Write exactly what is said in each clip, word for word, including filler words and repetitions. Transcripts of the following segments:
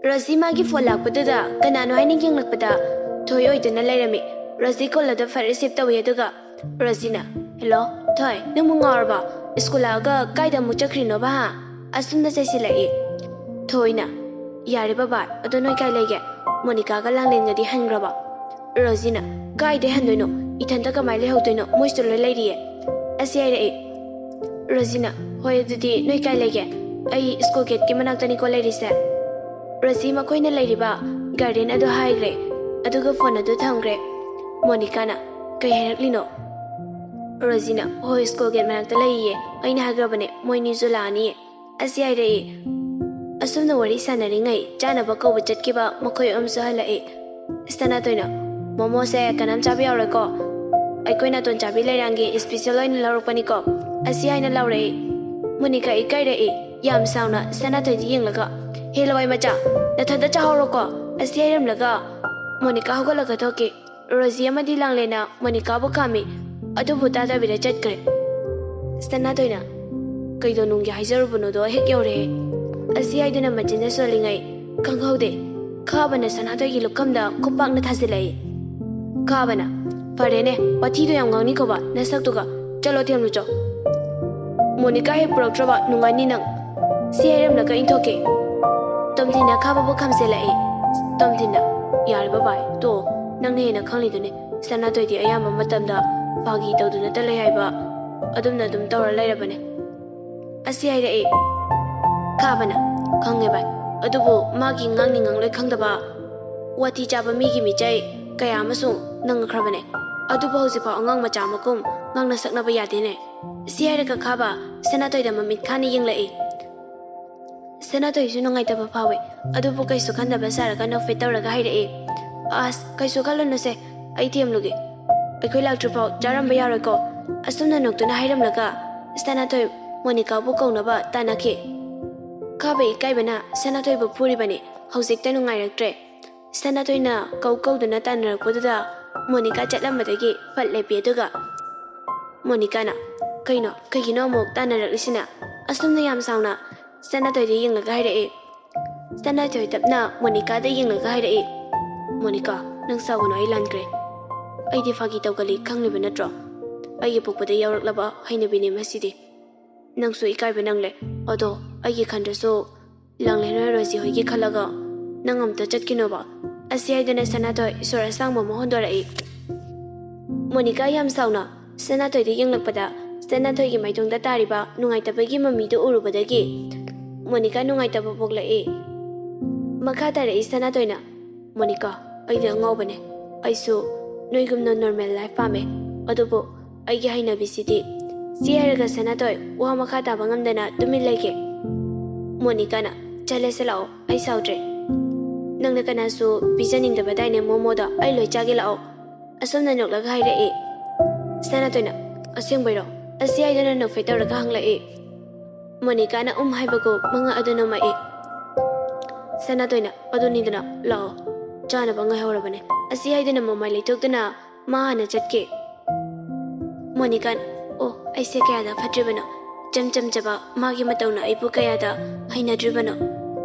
Rosie ꯃꯥꯒꯤ phone ꯂꯥꯛꯄꯗꯨꯗ ꯀꯅꯥꯅꯣ ꯍꯥꯏꯅ ꯌꯦꯡꯂꯛꯄꯗ ꯊꯣꯏ ꯑꯣꯏꯗꯨꯅ ꯂꯩꯔꯝꯃꯤ꯫ ꯔꯣꯖꯤ ꯀꯣꯜ ꯑꯗꯨ ꯐꯠ ꯔꯤꯁꯤꯞ ꯇꯧꯏ, ꯑꯗꯨꯒ ꯔꯣꯖꯤꯅ, "ꯍꯦꯜꯂꯣ, ꯊꯣꯏ, ꯅꯪꯕꯨ ꯉꯥꯎꯔꯕ? ꯁ꯭ꯀꯨꯜ ꯂꯥꯛꯑꯒ ꯀꯥꯏꯗ ꯑꯃꯨꯛ ꯆꯠꯈ꯭ꯔꯤꯅꯣꯕ, ꯍꯥ?" ꯑꯁꯨꯝꯅ ꯆꯩꯁꯤꯜꯂꯛꯏ꯫ ꯊꯣꯏꯅ, "ꯌꯥꯔꯦ ꯕꯕꯥ, ꯑꯗꯣ ꯅꯣꯏ ꯀꯥꯏ ꯂꯩꯒꯦ? ꯃꯣꯅꯤꯀꯥꯒ ꯂꯥꯡꯂꯦꯟꯒꯗꯤ ꯍꯟꯈ꯭ꯔꯕ?" ꯔꯣꯖꯤꯅ, "ꯀꯥꯏꯗꯩ ꯍꯟꯗꯣꯏꯅꯣ? ꯏꯊꯟꯇ ꯀꯃꯥꯏꯅ ꯂꯩꯍꯧꯗꯣꯏꯅꯣ? ꯃꯣꯏꯁꯨ ꯂꯣꯏ ꯂꯩꯔꯤꯌꯦ," ꯑꯁꯤ ꯍꯥꯏꯔꯛꯏ꯫ ꯔꯣꯖꯤꯅ, "ꯍꯣꯏ, ꯑꯗꯨꯗꯤ ꯅꯣꯏ ꯀꯥꯏ ꯂꯩꯒꯦ? ꯑꯩ ꯁ꯭ꯀꯨꯜ ꯒꯦꯠꯀꯤ ꯃꯅꯥꯛꯇꯅꯤꯀꯣ ꯂꯩꯔꯤꯁꯦ꯫" ꯔꯣꯖꯤ ꯃꯈꯣꯏꯅ ꯂꯩꯔꯤꯕ ꯒꯥꯔꯗꯦꯟ ꯑꯗꯨ ꯍꯥꯏꯈ꯭ꯔꯦ, ꯑꯗꯨꯒ ꯐꯣꯟ ꯑꯗꯨ ꯊꯝꯈ꯭ꯔꯦ꯫ ꯃꯣꯅꯤꯀꯥꯅ, "ꯀꯩ ꯍꯥꯏꯔꯛꯂꯤꯅꯣ?" ꯔꯣꯖꯤꯅ, "ꯍꯣꯏ, ꯁ꯭ꯀꯨꯜ ꯒꯦꯠ ꯃꯅꯥꯛꯇ ꯂꯩꯌꯦ, ꯑꯩꯅ ꯍꯥꯏꯈ꯭ꯔꯕꯅꯦ, ꯃꯣꯏꯅꯤꯁꯨ ꯂꯥꯛꯑꯅꯤꯌꯦ," ꯑꯁꯤ ꯍꯥꯏꯔꯛꯏ꯫ ꯑꯁꯨꯝꯅ ꯋꯥꯔꯤ ꯁꯥꯟꯅꯔꯤꯉꯩ ꯆꯥꯅꯕ ꯀꯧꯕ ꯆꯠꯈꯤꯕ ꯃꯈꯣꯏ ꯑꯍꯨꯝꯁꯨ ꯍꯜꯂꯛꯏ꯫ ꯁꯅꯥꯇꯣꯏꯅ, "ꯃꯣꯃꯣꯁꯦ ꯀꯅꯥꯝ ꯆꯥꯕ ꯌꯥꯎꯔꯣꯏꯀꯣ, ꯑꯩꯈꯣꯏ ꯅꯥꯇꯣꯟ ꯆꯥꯕꯤ ꯂꯩꯔꯥꯡꯒꯤ ꯏꯁꯄꯤꯁꯦꯜ ꯑꯣꯏꯅ ꯂꯧꯔꯛꯄꯅꯤꯀꯣ," ꯑꯁꯤ ꯍꯥꯏꯅ ꯂꯥꯎꯔꯛꯏ꯫ ꯃꯣꯅꯤꯀꯥ ꯏꯀꯥꯏꯔꯛꯏ꯫ ꯌꯥꯝ ꯁꯥꯎꯅ ꯁꯅꯥꯊꯣꯏꯗ ꯌꯦꯡꯂꯒ, "ꯍꯦ ꯂꯋꯥꯏ ꯃꯆꯥ, ꯅꯊꯟꯇ ꯆꯥꯍꯧꯔꯣꯀꯣ," ꯑꯁꯤ ꯍꯥꯏꯔꯝꯂꯒ ꯃꯣꯅꯤꯀꯥ ꯍꯧꯒꯠꯂꯒ ꯊꯣꯛꯈꯤ꯫ ꯔꯣꯖꯤ ꯑꯃꯗꯤ ꯂꯥꯡꯂꯦꯟꯅ ꯃꯣꯅꯤꯀꯥꯕꯨ ꯈꯥꯝꯃꯤ, ꯑꯗꯨꯕꯨ ꯇꯥꯗꯕꯤꯗ ꯆꯠꯈ꯭ꯔꯦ꯫ ꯁꯅꯥꯊꯣꯏꯅ, "ꯀꯩꯗꯧꯅꯨꯡꯒꯤ ꯍꯥꯏꯖꯔꯨꯕꯅꯣꯗꯣ ꯍꯦꯛ ꯌꯧꯔꯦ," ꯑꯁꯤ ꯍꯥꯏꯗꯨꯅ ꯃꯆꯤꯟꯗ ꯁꯣꯜꯂꯤꯉꯩ ꯈꯪꯍꯧꯗꯦ, ꯈꯥꯕꯅ ꯁꯅꯥꯊꯣꯏꯒꯤ ꯂꯨꯈꯝꯗ ꯈꯨꯄꯥꯛꯅ ꯊꯥꯖꯤꯜꯂꯛꯏ꯫ ꯈꯥꯕꯅ, "ꯐꯔꯦꯅꯦ, ꯋꯥꯊꯤꯗꯣ ꯌꯥꯝ ꯉꯥꯡꯅꯤꯡꯈꯣꯕ ꯅꯁꯛꯇꯨꯒ, ꯆꯠꯂꯣ ꯊꯦꯝꯂꯨꯆꯣ꯫ ꯃꯣꯅꯤꯀꯥ ꯍꯦꯛ ꯄꯨꯔꯛꯇ꯭ꯔꯕ ꯅꯨꯡꯉꯥꯏꯅꯤ ꯅꯪ," ꯁꯤ ꯍꯥꯏꯔꯝꯂꯒ ꯏꯟꯊꯣꯛꯈꯤ꯫ ꯇꯣꯝꯊꯤꯟꯅ ꯈꯥꯕꯕꯨ ꯈꯥꯝꯖꯤꯜꯂꯛꯏ꯫ ꯇꯣꯝꯊꯤꯟꯅ, "ꯌꯥꯔꯦ ꯕꯕꯥꯏ, ꯇꯣꯛꯑꯣ, ꯅꯪꯅ ꯍꯦꯟꯅ ꯈꯪꯂꯤꯗꯨꯅꯤ, ꯁꯅꯥꯊꯣꯏꯗꯤ ꯑꯌꯥꯝꯕ ꯃꯇꯝꯗ ꯐꯥꯒꯤ ꯇꯧꯗꯨꯅꯇ ꯂꯩ ꯍꯥꯏꯕ, ꯑꯗꯨꯝꯅ ꯑꯗꯨꯝ ꯇꯧꯔ ꯂꯩꯔꯕꯅꯦ," ꯑꯁꯤ ꯍꯥꯏꯔꯛꯏ꯫ ꯈꯥꯕꯅ, "ꯈꯪꯉꯦ ꯚꯥꯏ, ꯑꯗꯨꯕꯨ ꯃꯥꯒꯤ ꯉꯥꯡꯅꯤꯡ ꯉꯥꯡꯂꯣꯏ ꯈꯪꯗꯕ ꯋꯥꯊꯤ ꯆꯥꯕ ꯃꯤꯒꯤ ꯃꯤꯆꯩ ꯀꯌꯥ ꯑꯃꯁꯨ ꯅꯪꯉꯛꯈ꯭ꯔꯕꯅꯦ, ꯑꯗꯨꯕꯨ ꯍꯧꯖꯤꯛꯐꯥꯎ ꯑꯉꯥꯡ ꯃꯆꯥ ꯃꯒꯨꯝ ꯉꯥꯡꯅ ꯁꯛꯅꯕ ꯌꯥꯗꯦꯅꯦ," ꯁꯤ ꯍꯥꯏꯔꯒ ꯈꯥꯕ ꯁꯅꯥꯊꯣꯏꯗ ꯃꯃꯤꯠ ꯈꯥꯅ ꯌꯦꯡꯂꯛꯏ꯫ ꯁꯅꯥꯊꯣꯏꯁꯨ ꯅꯨꯡꯉꯥꯏꯇꯕ ꯐꯥꯎꯏ, ꯑꯗꯨꯕꯨ ꯀꯩꯁꯨ ꯈꯟꯗꯕ ꯁꯥꯔꯒ ꯅꯣꯛꯐꯦꯠ ꯇꯧꯔꯒ ꯍꯥꯏꯔꯛꯏ, "ꯑꯁ, ꯀꯩꯁꯨ ꯈꯜꯂꯨꯅꯨꯁꯦ, ꯑꯩ ꯊꯦꯝꯂꯨꯒꯦ꯫ ꯑꯩꯈꯣꯏ ꯂꯥꯛꯇ꯭ꯔꯤꯐꯥꯎ ꯆꯥꯔꯝꯕ ꯌꯥꯔꯣꯏꯀꯣ," ꯑꯁꯨꯝꯅ ꯅꯣꯛꯇꯨꯅ ꯍꯥꯏꯔꯝꯂꯒ ꯁꯅꯥꯊꯣꯏ ꯃꯣꯅꯤꯀꯥꯕꯨ ꯀꯧꯅꯕ ꯇꯥꯟꯅꯈꯤ꯫ ꯈꯥꯕ ꯏꯀꯥꯏꯕꯅ ꯁꯅꯥꯊꯣꯏꯕꯨ ꯐꯨꯔꯤꯕꯅꯤ, ꯍꯧꯖꯤꯛꯇ ꯅꯨꯡꯉꯥꯏꯔꯛꯇ꯭ꯔꯦ꯫ ꯁꯅꯥꯊꯣꯏꯅ ꯀꯧ ꯀꯧꯗꯨꯅ ꯇꯥꯟꯅꯔꯛꯄꯗꯨꯗ ꯃꯣꯅꯤꯀꯥ ꯆꯠꯂꯝꯕꯗꯒꯤ ꯐꯠ ꯂꯦꯞꯄꯤ, ꯑꯗꯨꯒ ꯃꯣꯅꯤꯀꯥꯅ, "ꯀꯩꯅꯣ, ꯀꯩꯒꯤꯅꯣ ꯑꯃꯨꯛ ꯇꯥꯟꯅꯔꯛꯂꯤꯁꯤꯅ?" ꯑꯁꯨꯝꯅ ꯌꯥꯝ ꯁꯥꯎꯅ ꯁꯅꯥꯊꯣꯏꯗ ꯌꯦꯡꯂꯒ ꯍꯥꯏꯔꯛꯏ꯫ ꯁꯅꯥꯊꯣꯏ ꯇꯞꯅ ꯃꯣꯅꯤꯀꯥꯗ ꯌꯦꯡꯂꯒ ꯍꯥꯏꯔꯛꯏ, "ꯃꯣꯅꯤꯀꯥ, ꯅꯪ ꯁꯥꯎꯒꯅꯨ, ꯑꯩ ꯂꯥꯟꯈ꯭ꯔꯦ꯫ ꯑꯩꯗꯤ ꯐꯥꯒꯤ ꯇꯧꯒꯜꯂꯤ, ꯈꯪꯂꯤꯕ ꯅꯠꯇ꯭ꯔꯣ? ꯑꯩꯒꯤ ꯄꯣꯛꯄꯗ ꯌꯥꯎꯔꯛꯂꯕ ꯍꯩꯅꯕꯤꯅꯦ ꯃꯁꯤꯗꯤ꯫ ꯅꯪꯁꯨ ꯏꯀꯥꯏꯕ ꯅꯪꯂꯦ꯫ ꯑꯗꯣ ꯑꯩꯒꯤ ꯈꯟꯗ꯭ꯔꯁꯨ ꯂꯥꯡꯂꯦꯟ ꯍꯣꯏ ꯔꯣꯖꯤ ꯍꯣꯏꯒꯤ ꯈꯜꯂꯒ ꯅꯪ ꯑꯝꯇ ꯆꯠꯈꯤꯅꯣꯕ"꯫ ꯑꯁꯤ ꯍꯥꯏꯗꯨꯅ ꯁꯅꯥꯊꯣꯏ ꯁꯣꯔ ꯑꯁꯥꯡꯕ ꯑꯃ ꯍꯣꯟꯗꯣꯔꯛꯏ꯫ ꯃꯣꯅꯤꯀꯥ ꯌꯥꯝ ꯁꯥꯎꯅ ꯁꯅꯥꯊꯣꯏꯗ ꯌꯦꯡꯂꯛꯄꯗ, ꯁꯅꯥꯊꯣꯏꯒꯤ ꯃꯥꯏꯊꯣꯡꯗ ꯇꯥꯔꯤꯕ ꯅꯨꯡꯉꯥꯏꯇꯕꯒꯤ ꯃꯃꯤꯗꯨ ꯎꯔꯨꯕꯗꯒꯤ ꯃꯣꯅꯤꯀꯥ ꯅꯨꯡꯉꯥꯏꯇꯕ ꯄꯣꯛꯂꯛꯏ꯫ ꯃꯈꯥ ꯇꯥꯔꯛꯏ ꯁꯅꯥꯊꯣꯏꯅ, "ꯃꯣꯅꯤꯀꯥ, ꯑꯩꯗꯤ ꯑꯉꯥꯎꯕꯅꯦ꯫ ꯑꯩꯁꯨ ꯅꯣꯏꯒꯨꯝꯅ normal life ꯄꯥꯝꯃꯦ꯫ ꯑꯗꯨꯕꯨ ꯑꯩꯒꯤ ꯍꯩꯅꯕꯤꯁꯤꯗꯤ"꯫ ꯁꯤ ꯍꯥꯏꯔꯒ ꯁꯅꯥꯊꯣꯏ ꯋꯥ ꯃꯈꯥ ꯇꯥꯕ ꯉꯝꯗꯅ ꯇꯨꯃꯤꯟ ꯂꯩꯈꯤ꯫ ꯃꯣꯅꯤꯀꯥꯅ, "ꯆꯠꯂꯁꯦ ꯂꯥꯛꯑꯣ, ꯑꯩ ꯁꯥꯎꯗ꯭ꯔꯦ꯫ ꯅꯪꯅ ꯀꯅꯥꯁꯨ ꯄꯤꯖꯅꯤꯡꯗꯕꯗꯥꯏꯅꯦ ꯃꯣꯃꯣꯗꯣ, ꯑꯩ ꯂꯣꯏ ꯆꯥꯒꯦ ꯂꯥꯛꯑꯣ"꯫ ꯑꯁꯨꯝꯅ ꯅꯣꯛꯂꯒ ꯍꯥꯏꯔꯛꯏ꯫ ꯁꯅꯥꯊꯣꯏꯅ, "ꯑꯁꯦꯡꯕꯩꯔꯣ?" ꯑꯁꯤ ꯍꯥꯏꯗꯨꯅ ꯅꯣꯛꯐꯦꯠ ꯇꯧꯔꯒ ꯍꯪꯂꯛꯏ꯫ ꯃꯣꯅꯤꯀꯥꯅ ꯎꯝ ꯍꯥꯏꯕꯒꯨꯝ ꯃꯉꯛ ꯑꯗꯨ ꯅꯣꯝꯃꯛꯏ꯫ ꯁꯅꯥꯊꯣꯏꯅ, "ꯑꯗꯨꯅꯤꯗꯅ, ꯂꯥꯛꯑꯣ, ꯆꯥꯅꯕ ꯉꯥꯏꯍꯧꯔꯕꯅꯦ"꯫ ꯑꯁꯤ ꯍꯥꯏꯗꯨꯅ ꯃꯃꯥꯏ ꯂꯩꯊꯣꯛꯇꯨꯅ ꯃꯥ ꯍꯥꯟꯅ ꯆꯠꯈꯤ꯫ ꯃꯣꯅꯤꯀꯥꯅ, "ꯑꯣ, ꯑꯩꯁꯦ ꯀꯌꯥꯗ ꯐꯠꯇ꯭ꯔꯤꯕꯅꯣ? ꯏꯆꯝ ꯆꯝꯖꯕ ꯃꯥꯒꯤ ꯃꯇꯧꯅ ꯑꯩꯕꯨ ꯀꯌꯥꯗ ꯍꯩꯅꯗ꯭ꯔꯤꯕꯅꯣ?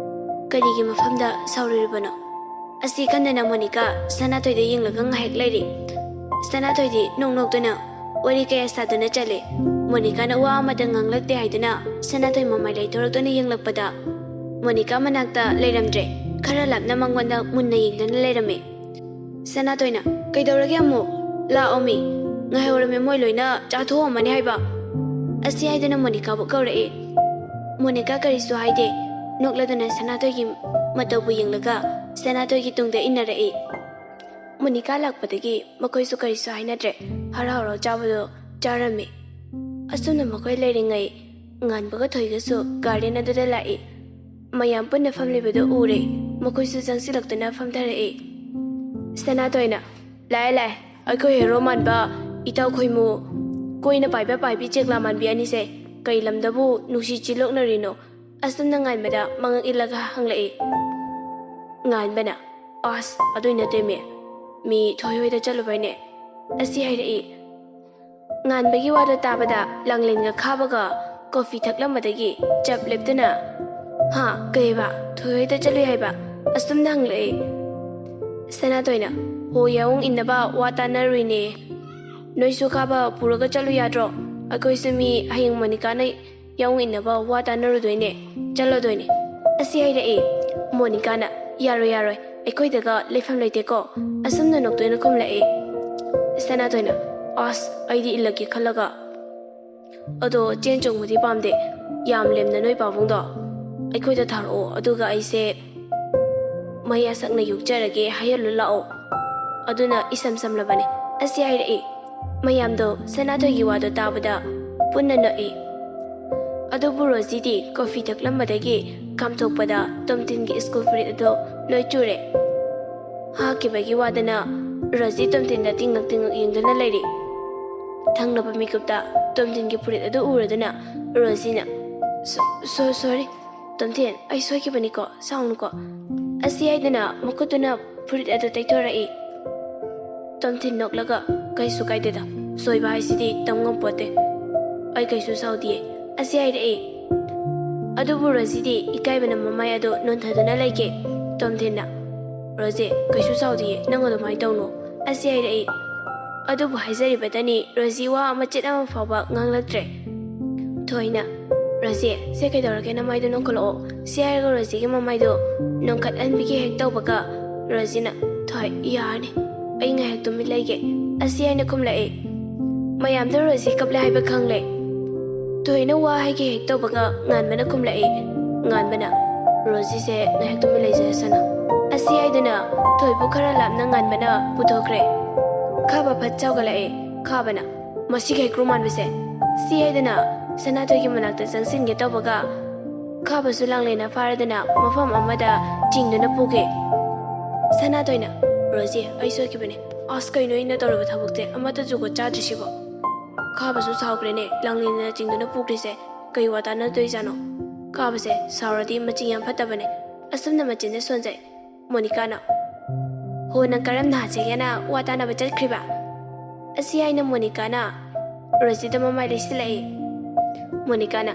ꯀꯔꯤꯒꯤ ꯃꯐꯝꯗ ꯁꯥꯎꯔꯨꯔꯤꯕꯅꯣ?" ꯑꯁꯤ ꯈꯟꯗꯅ ꯃꯣꯅꯤꯀꯥ ꯁꯅꯥꯊꯣꯏꯗ ꯌꯦꯡꯂꯒ ꯉꯥꯏꯍꯥꯛ ꯂꯩꯔꯤ꯫ ꯁꯅꯥꯊꯣꯏꯗꯤ ꯅꯣꯛ ꯅꯣꯛꯇꯨꯅ ꯋꯥꯔꯤ ꯀꯌꯥ ꯁꯥꯗꯨꯅ ꯆꯠꯂꯤ꯫ ꯃꯣꯅꯤꯀꯥꯅ ꯋꯥ ꯑꯃꯇ ꯉꯥꯡꯂꯛꯇꯦ ꯍꯥꯏꯗꯨꯅ ꯁꯅꯥꯊꯣꯏ ꯃꯃꯥꯏ ꯂꯩꯊꯣꯔꯛꯇꯨꯅ ꯌꯦꯡꯂꯛꯄꯗ, ꯃꯣꯅꯤꯀꯥ ꯃꯅꯥꯛꯇ ꯂꯩꯔꯝꯗ꯭ꯔꯦ꯫ ꯈꯔ ꯂꯥꯞꯅ ꯃꯉꯣꯟꯗ ꯃꯨꯟꯅ ꯌꯦꯡꯗꯨꯅ ꯂꯩꯔꯝꯃꯤ꯫ ꯁꯅꯥꯊꯣꯏꯅ, "ꯀꯩꯗꯧꯔꯒꯦ ꯑꯃꯨꯛ? ꯂꯥꯛꯑꯣ ꯃꯤ꯫ ꯉꯥꯏꯍꯧꯔꯝꯃꯤ, ꯃꯣꯏ ꯂꯣꯏꯅ ꯆꯥꯊꯣꯛꯑꯝꯃꯅꯤ ꯍꯥꯏꯕ"꯫ ꯑꯁꯤ ꯍꯥꯏꯗꯨꯅ ꯃꯣꯅꯤꯀꯥꯕꯨ ꯀꯧꯔꯛꯏ꯫ ꯃꯣꯅꯤꯀꯥ ꯀꯔꯤꯁꯨ ꯍꯥꯏꯗꯦ꯫ ꯅꯣꯛꯂꯗꯨꯅ ꯁꯅꯥꯊꯣꯏꯒꯤ ꯃꯇꯧꯕꯨ ꯌꯦꯡꯂꯒ ꯁꯅꯥꯊꯣꯏꯒꯤ ꯇꯨꯡꯗ ꯏꯟꯅꯔꯛꯏ꯫ ꯃꯣꯅꯤꯀꯥ ꯂꯥꯛꯄꯗꯒꯤ ꯃꯈꯣꯏꯁꯨ ꯀꯔꯤꯁꯨ ꯍꯥꯏꯅꯗ꯭ꯔꯦ꯫ ꯍꯔꯥꯎ ꯍꯔꯥꯎ ꯆꯥꯕꯗꯣ ꯆꯥꯔꯝꯃꯤ꯫ ꯑꯁꯨꯝꯅ ꯃꯈꯣꯏ ꯂꯩꯔꯤꯉꯩ ꯉꯥꯟꯕꯒ ꯊꯣꯏꯒꯁꯨ garden ꯑꯗꯨꯗ ꯂꯥꯛꯏ꯫ ꯃꯌꯥꯝ ꯄꯨꯟꯅ ꯐꯝꯂꯤꯕꯗꯨ ꯎꯔꯦ꯫ ꯃꯈꯣꯏꯁꯨ ꯆꯪꯁꯤꯜꯂꯛꯇꯨꯅ ꯐꯝꯊꯔꯛꯏ꯫ ꯁꯅꯥꯊꯣꯏꯅ, "ꯂꯥꯛꯑꯦ, ꯂꯥꯛꯑꯦ, ꯑꯩꯈꯣꯏ ꯍꯦꯔꯣ ꯃꯥꯟꯕ ꯏꯇꯥꯎ ꯈꯣꯏꯃꯨ, ꯀꯣꯏꯅ ꯄꯥꯏꯕ ꯄꯥꯏꯕꯤ ꯆꯦꯛꯂꯥ ꯃꯥꯟꯕꯤ ꯑꯅꯤꯁꯦ ꯀꯩ ꯂꯝꯗꯕꯨ ꯅꯨꯡꯁꯤ ꯆꯤꯜꯂꯣꯛꯅꯔꯤꯅꯣ?" ꯑꯁꯨꯝꯅ ꯉꯥꯟꯕꯗ ꯃꯉꯛ ꯏꯜꯂꯒ ꯍꯪꯂꯛꯏ꯫ ꯉꯥꯟꯕꯅ, "ꯑꯁ, ꯑꯗꯨꯏ ꯅꯠꯇꯦꯃꯤ, ꯃꯤ ꯊꯣꯏ ꯍꯣꯏꯗ ꯆꯠꯂꯨꯕꯩꯅꯦ" ꯑꯁꯤ ꯍꯥꯏꯔꯛꯏ꯫ ꯉꯥꯟꯕꯒꯤ ꯋꯥꯗꯣ ꯇꯥꯕꯗ ꯂꯥꯡꯂꯦꯟꯒ ꯈꯥꯕꯒ coffee ꯊꯛꯂꯝꯕꯗꯒꯤ ꯆꯞ ꯂꯦꯞꯇꯨꯅ ꯍꯥ? ꯀꯩꯕ? ꯊꯣꯏꯍꯣꯏꯗ ꯆꯠꯂꯨꯏ ꯍꯥꯏꯕ? ꯑꯁꯨꯝꯅ ꯍꯪꯂꯛꯑꯦ꯫ ꯁꯅꯥꯇꯣꯏꯅ, "ꯍꯣ, ꯌꯥꯎꯍꯣꯡ ꯏꯟꯅꯕ ꯋꯥ ꯇꯥꯟꯅꯔꯨꯏꯅꯦ꯫ ꯅꯣꯏꯁꯨ ꯈꯥꯕ ꯄꯨꯔꯒ ꯆꯠꯂꯨ ꯌꯥꯗ꯭ꯔꯣ? ꯑꯩꯈꯣꯏꯁꯨ ꯃꯤ ꯍꯌꯦꯡ ꯃꯣꯅꯤꯀꯥꯅ ꯌꯥꯎꯍꯣꯡ ꯏꯟꯅꯕ ꯋꯥ ꯇꯥꯟꯅꯔꯨꯗꯣꯏꯅꯦ, ꯆꯠꯂꯗꯣꯏꯅꯦ" ꯑꯁꯤ ꯍꯥꯏꯔꯛꯑꯦ꯫ ꯃꯣꯅꯤꯀꯥꯅ, "ꯌꯥꯔꯣꯏ, ꯌꯥꯔꯣꯏ, ꯑꯩꯈꯣꯏꯗꯒ ꯂꯩꯐꯝ ꯂꯩꯇꯦꯀꯣ" ꯑꯁꯨꯝꯅ ꯅꯣꯛꯇꯨꯅ ꯈꯨꯝꯂꯛꯑꯦ꯫ ꯁꯅꯥꯇꯣꯏꯅ, "ꯑꯁ, ꯑꯩꯗꯤ ꯏꯜꯂꯛꯀꯦ ꯈꯜꯂꯒ꯫ ꯑꯗꯣ ꯆꯦꯟ ꯆꯣꯡꯕꯗꯤ ꯄꯥꯝꯗꯦ, ꯌꯥꯝ ꯂꯦꯝꯅ ꯅꯣꯏ ꯄꯥꯕꯨꯡꯗꯣ ꯑꯩꯈꯣꯏꯗ ꯊꯥꯔꯛꯑꯣ, ꯑꯗꯨꯒ ꯑꯩꯁꯦ ꯃꯌꯥ ꯁꯛꯅ ꯌꯣꯛꯆꯔꯒꯦ ꯍꯥꯏꯍꯜꯂꯨ ꯂꯥꯛꯑꯣ, ꯑꯗꯨꯅ ꯏꯁꯝ ꯁꯝꯂꯕꯅꯤ" ꯑꯁꯤ ꯍꯥꯏꯔꯛꯏ꯫ ꯃꯌꯥꯝꯗꯣ ꯁꯅꯥꯊꯣꯏꯒꯤ ꯋꯥꯗꯣ ꯇꯥꯕꯗ ꯄꯨꯟꯅ ꯅꯣꯛꯏ꯫ ꯑꯗꯨꯕꯨ ꯔꯣꯖꯤꯗꯤ ꯀꯣꯐꯤ ꯊꯛꯂꯝꯕꯗꯒꯤ ꯀꯥꯝꯊꯣꯛꯄꯗ ꯇꯣꯝꯊꯤꯟꯒꯤ ꯁ꯭ꯀꯨꯜ ꯐꯨꯔꯤꯠ ꯑꯗꯣ ꯂꯣꯏ ꯆꯨꯔꯦ꯫ ꯍꯥꯛꯈꯤꯕꯒꯤ ꯋꯥꯗꯅ ꯔꯣꯖꯤ ꯇꯣꯝꯊꯤꯟꯗ ꯇꯤꯡꯉꯛ ꯇꯤꯡꯉꯛ ꯌꯦꯡꯗꯨꯅ ꯂꯩꯔꯤ꯫ ꯊꯪꯅꯕ ꯃꯤꯀꯨꯞꯇ ꯇꯣꯝꯊꯤꯟꯒꯤ ꯐꯨꯔꯤꯠ ꯑꯗꯨ ꯎꯔꯗꯨꯅ ꯔꯣꯖꯤꯅ, "ꯁꯣ-, ꯁꯣ-, ꯁꯣꯔꯤ, ꯇꯣꯝꯊꯤꯟ, ꯑꯩ ꯁꯣꯏꯈꯤꯕꯅꯤꯀꯣ, ꯁꯥꯎꯅꯨꯀꯣ" ꯑꯁꯤ ꯍꯥꯏꯗꯨꯅ ꯃꯈꯨꯠꯇꯨꯅ ꯐꯨꯔꯤꯠ ꯑꯗꯨ ꯇꯩꯊꯣꯔꯛꯏ꯫ ꯇꯣꯝꯊꯤꯟ ꯅꯣꯛꯂꯒ, "ꯀꯩꯁꯨ ꯀꯥꯏꯗꯦꯗ, ꯁꯣꯏꯕ ꯍꯥꯏꯁꯤꯗꯤ ꯇꯝ ꯉꯝꯄꯣꯠꯇꯦ꯫ ꯑꯩ ꯀꯩꯁꯨ ꯁꯥꯎꯗꯤꯌꯦ" ꯑꯁꯤ ꯍꯥꯏꯔꯛꯏ꯫ ꯑꯗꯨꯕꯨ ꯔꯣꯖꯤꯗꯤ ꯏꯀꯥꯏꯕꯅ ꯃꯃꯥꯏ ꯑꯗꯨ ꯅꯣꯟꯊꯗꯨꯅ ꯂꯩꯈꯤ꯫ ꯇꯣꯝꯊꯤꯟꯅ, "ꯔꯣꯖꯤ, ꯀꯩꯁꯨ ꯁꯥꯎꯗꯤꯌꯦ, ꯅꯪ ꯑꯗꯨꯃꯥꯏꯅ ꯇꯧꯅꯨ" ꯑꯁꯤ ꯍꯥꯏꯔꯛꯏ꯫ ꯑꯗꯨꯕꯨ ꯍꯥꯏꯖꯔꯤꯕꯗꯅꯤ ꯔꯣꯖꯤ ꯋꯥ ꯃꯆꯦꯠ ꯑꯃ ꯐꯥꯎꯕ ꯉꯥꯡꯂꯛꯇ꯭ꯔꯦ꯫ ꯊꯣꯏꯅ, "ꯔꯣꯖꯤ, ꯁꯦ ꯀꯩꯗꯧꯔꯒꯦ, ꯅꯃꯥꯏꯗꯣ ꯅꯣꯟꯈꯠꯂꯛꯑꯣ" ꯁꯤ ꯍꯥꯏꯔꯒ ꯔꯣꯖꯤꯒꯤ ꯃꯃꯥꯏꯗꯣ ꯅꯣꯟꯈꯠꯍꯟꯕꯤꯒꯦ ꯍꯦꯛ ꯇꯧꯕꯒ ꯔꯣꯖꯤꯅ, "ꯊꯣꯏ, ꯌꯥꯔꯅꯤ, ꯑꯩ ꯉꯥꯏꯍꯥꯛ ꯇꯨꯃꯤꯟ ꯂꯩꯒꯦ" ꯑꯁꯤ ꯍꯥꯏꯅ ꯈꯨꯝꯂꯛꯑꯦ꯫ ꯃꯌꯥꯝꯗꯣ ꯔꯣꯖꯤ ꯀꯞꯂꯦ ꯍꯥꯏꯕ ꯈꯪꯂꯦ꯫ ꯊꯣꯏꯅ ꯋꯥ ꯍꯥꯏꯒꯦ ꯍꯦꯛ ꯇꯧꯕꯒ ꯉꯥꯟꯕꯅ ꯈꯨꯝꯂꯛꯏ꯫ ꯉꯥꯟꯕꯅ, "ꯔꯣꯖꯤꯁꯦ ꯉꯥꯏꯍꯥꯛ ꯇꯨꯃꯤꯟ ꯂꯩꯖꯔꯁꯅꯨ" ꯑꯁꯤ ꯍꯥꯏꯗꯨꯅ ꯊꯣꯏꯕꯨ ꯈꯔ ꯂꯥꯞꯅ ꯉꯥꯟꯕꯅ ꯄꯨꯊꯣꯛꯈ꯭ꯔꯦ꯫ ꯈꯥꯕ ꯐꯠ ꯁꯥꯎꯒꯠꯂꯛꯏ꯫ ꯈꯥꯕꯅ, "ꯃꯁꯤꯒꯤ ꯍꯩꯀ꯭ꯔꯨ ꯃꯥꯟꯕꯁꯦ" ꯁꯤ ꯍꯥꯏꯗꯨꯅ ꯁꯅꯥꯊꯣꯏꯒꯤ ꯃꯅꯥꯛꯇ ꯆꯪꯁꯤꯟꯒꯦ ꯇꯧꯕꯒ ꯈꯥꯕꯁꯨ ꯂꯥꯡꯂꯦꯟꯅ ꯐꯥꯔꯗꯨꯅ ꯃꯐꯝ ꯑꯃꯗ ꯆꯤꯡꯗꯨꯅ ꯄꯨꯈꯤ꯫ ꯁꯅꯥꯊꯣꯏꯅ, "ꯔꯣꯖꯤ, ꯑꯩ ꯁꯣꯏꯈꯤꯕꯅꯦ꯫ ꯑꯁ, ꯀꯩꯅꯣ ꯑꯩꯅ ꯇꯧꯔꯤꯕ ꯊꯕꯛꯁꯦ? ꯑꯃꯠꯇ ꯖꯨꯒꯣꯠ ꯆꯥꯗ꯭ꯔꯤꯁꯤꯕꯣ?" ꯈꯥꯕꯁꯨ ꯁꯥꯎꯈ꯭ꯔꯦꯅꯦ, ꯂꯥꯡꯂꯦꯟꯅ ꯆꯤꯡꯗꯨꯅ ꯄꯨꯈ꯭ꯔꯤꯁꯦ꯫ ꯀꯩ ꯋꯥ ꯇꯥꯟꯅꯗꯣꯏꯖꯥꯠꯅꯣ? ꯈꯥꯕꯁꯦ ꯁꯥꯎꯔꯗꯤ ꯃꯆꯤꯡ ꯌꯥꯝ ꯐꯠꯇꯕꯅꯦ꯫ ꯑꯁꯨꯝꯅ ꯃꯆꯤꯟꯗ ꯁꯣꯟꯖꯩ꯫ ꯃꯣꯅꯤꯀꯥꯅ, "ꯍꯣ, ꯅꯪ ꯀꯔꯝꯅ ꯍꯥꯠꯆꯒꯦꯅ ꯋꯥ ꯇꯥꯅꯕ ꯆꯠꯈ꯭ꯔꯤꯕ?" ꯑꯁꯤ ꯍꯥꯏꯅ ꯃꯣꯅꯤꯀꯥꯅ ꯔꯣꯖꯤꯗ ꯃꯃꯥꯏ ꯂꯩꯁꯤꯜꯂꯛꯏ꯫ ꯃꯣꯅꯤꯀꯥꯅ,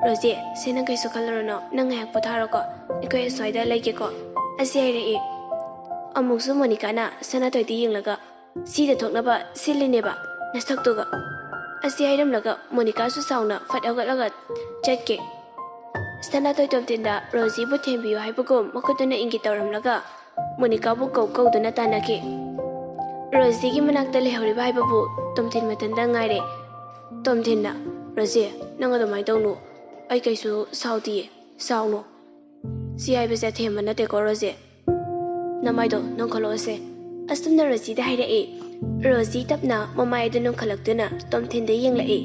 "ꯔꯣꯖꯤ, ꯁꯦ, ꯅꯪ ꯀꯩꯁꯨ ꯈꯜꯂꯨꯔꯅꯨ, ꯅꯪ ꯉꯥꯏꯍꯥꯛ ꯄꯣꯊꯥꯔꯣꯀꯣ, ꯑꯩꯈꯣꯏ ꯑꯁ꯭ꯋꯥꯏꯗ ꯂꯩꯒꯦꯀꯣ", ꯑꯁꯤ ꯍꯥꯏꯔꯛꯏ꯫ ꯑꯃꯨꯛꯁꯨ ꯃꯣꯅꯤꯀꯥꯅ ꯁꯅꯥꯇꯣꯏꯗ ꯌꯦꯡꯂꯒ, "ꯁꯤꯗ ꯊꯣꯛꯅꯕ ꯁꯤꯜꯂꯤꯅꯦꯕ, ꯅꯁꯛꯇꯨꯒ", ꯑꯁꯤ ꯍꯥꯏꯔꯝꯂꯒ ꯃꯣꯅꯤꯀꯥꯁꯨ ꯁꯥꯎꯅ ꯐꯠ ꯍꯧꯒꯠꯂꯒ ꯆꯠꯈꯤ꯫ ꯁꯅꯥꯇꯣꯏ ꯇꯣꯝꯊꯤꯟꯗ ꯔꯣꯖꯤꯕꯨ ꯊꯦꯝꯕꯤꯌꯨ ꯍꯥꯏꯕꯒꯨꯝ ꯃꯈꯨꯠꯇꯨꯅ ꯏꯪꯒꯤꯠ ꯇꯧꯔꯝꯂꯒ ꯃꯣꯅꯤꯀꯥꯕꯨ ꯀꯧ ꯀꯧꯗꯨꯅ ꯇꯥꯟꯅꯈꯤ꯫ ꯔꯣꯖꯤꯒꯤ ꯃꯅꯥꯛꯇ ꯂꯩꯍꯧꯔꯤꯕ ꯍꯥꯏꯕꯕꯨ ꯇꯣꯝꯊꯤꯟ ꯃꯊꯟꯇ ꯉꯥꯏꯔꯦ꯫ ꯇꯣꯝꯊꯤꯟꯅ, "ꯔꯣꯖꯤ, ꯅꯪ ꯑꯗꯨꯃꯥꯏꯅ ꯇꯧꯅꯨ꯫ ꯑꯩ ꯀꯩꯁꯨ ꯁꯥꯎꯗꯤꯌꯦ꯫ ꯁꯥꯎꯅꯨ꯫ ꯁꯤ ꯍꯥꯏꯕꯁꯦ ꯑꯊꯦꯝꯕ ꯅꯠꯇꯦꯀꯣ, ꯔꯣꯖꯤ꯫ ꯅꯃꯥꯏꯗꯣ ꯅꯣꯡꯈꯠꯂꯛꯑꯣꯁꯦ", ꯑꯁꯨꯝꯅ ꯔꯣꯖꯤꯗ ꯍꯥꯏꯔꯛꯏ꯫ ꯔꯣꯖꯤ ꯇꯞꯅ ꯃꯃꯥꯏ ꯑꯗꯨ ꯅꯣꯡꯈꯠꯂꯛꯇꯨꯅ ꯇꯣꯝꯊꯤꯟꯗ ꯌꯦꯡꯂꯛꯏ꯫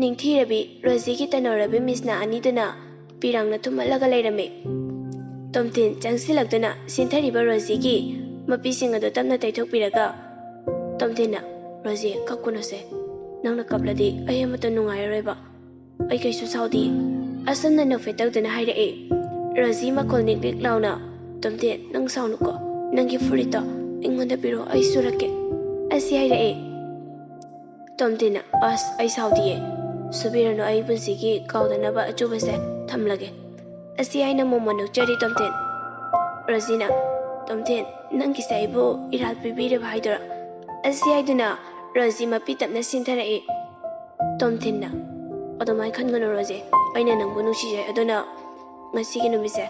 ꯅꯤꯡꯊꯤꯔꯕꯤ ꯔꯣꯖꯤꯒꯤ ꯇꯅꯧꯔꯕꯤ ꯃꯤꯁꯅꯥ ꯑꯅꯤꯗꯨꯅ ꯄꯤꯔꯥꯡꯅ ꯊꯨꯝꯍꯠꯂꯒ ꯂꯩꯔꯝꯃꯤ꯫ ꯇꯣꯝꯊꯤꯟ ꯆꯪꯁꯤꯜꯂꯛꯇꯨꯅ ꯁꯤꯟꯊꯔꯤꯕ ꯔꯣꯖꯤꯒꯤ ꯃꯄꯤꯁꯤꯡ ꯑꯗꯨ ꯇꯞꯅ ꯇꯩꯊꯣꯛꯄꯤꯔꯒ ꯇꯣꯝꯊꯤꯟꯅ, "ꯔꯣꯖꯤ, ꯀꯞꯀꯅꯨꯁꯦ꯫ ꯅꯪꯅ ꯀꯞꯂꯗꯤ ꯑꯩ ꯑꯃꯠꯇ ꯅꯨꯡꯉꯥꯏꯔꯔꯣꯏꯕ꯫ ꯑꯩ ꯀꯩꯁꯨ ꯁꯥꯎꯗꯦ", ꯑꯁꯨꯝꯅ ꯅꯣꯛꯐꯦꯠ ꯇꯧꯗꯨꯅ ꯍꯥꯏꯔꯛꯏ꯫ ꯔꯣꯖꯤ ꯃꯈꯣꯜ ꯅꯤꯛ ꯅꯤꯛ ꯂꯥꯎꯅ, "ꯇꯣꯝꯊꯤꯟ, ꯅꯪ ꯁꯥꯎꯅꯨꯀꯣ꯫ ꯅꯪꯒꯤ ꯐꯨꯔꯤꯠꯇꯣ ꯑꯩꯉꯣꯟꯗ ꯄꯤꯔꯛꯑꯣ, ꯑꯩ ꯁꯨꯔꯛꯀꯦ", ꯑꯁꯤ ꯍꯥꯏꯔꯛꯏ꯫ ꯇꯣꯝꯊꯤꯟꯅ, "ꯑꯁ, ꯑꯩ ꯁꯥꯎꯗꯤꯌꯦ꯫ ꯁꯨꯕꯤꯔꯅꯨ, ꯑꯩ ꯄꯨꯟꯁꯤꯒꯤ ꯀꯥꯎꯗꯅꯕ ꯑꯆꯨꯕꯁꯦ ꯊꯝꯂꯒꯦ", ꯑꯁꯤ ꯍꯥꯏꯅ ꯃꯣꯃꯣꯟ ꯅꯣꯛꯆꯔꯤ ꯇꯣꯝꯊꯤꯟ꯫ ꯔꯣꯖꯤꯅ, "ꯇꯣꯝꯊꯤꯟ, ꯅꯪꯒꯤꯁꯦ ꯑꯩꯕꯨ ꯏꯔꯥꯜ ꯄꯤꯕꯤꯔꯤꯕ ꯍꯥꯏꯗꯨꯔꯥ?" ꯑꯁꯤ ꯍꯥꯏꯗꯨꯅ ꯔꯣꯖꯤ ꯃꯄꯤ ꯇꯞꯅ ꯁꯤꯟꯊꯔꯛꯏ꯫ ꯇꯣꯝꯊꯤꯟꯅ, "ꯑꯗꯨꯃꯥꯏꯅ ꯈꯟꯒꯅꯨ ꯔꯣꯖꯤ, ꯑꯩꯅ ꯅꯪꯕꯨ ꯅꯨꯡꯁꯤꯖꯩ, ꯑꯗꯨꯅ ꯉꯁꯤꯒꯤ ꯅꯨꯃꯤꯠꯁꯦ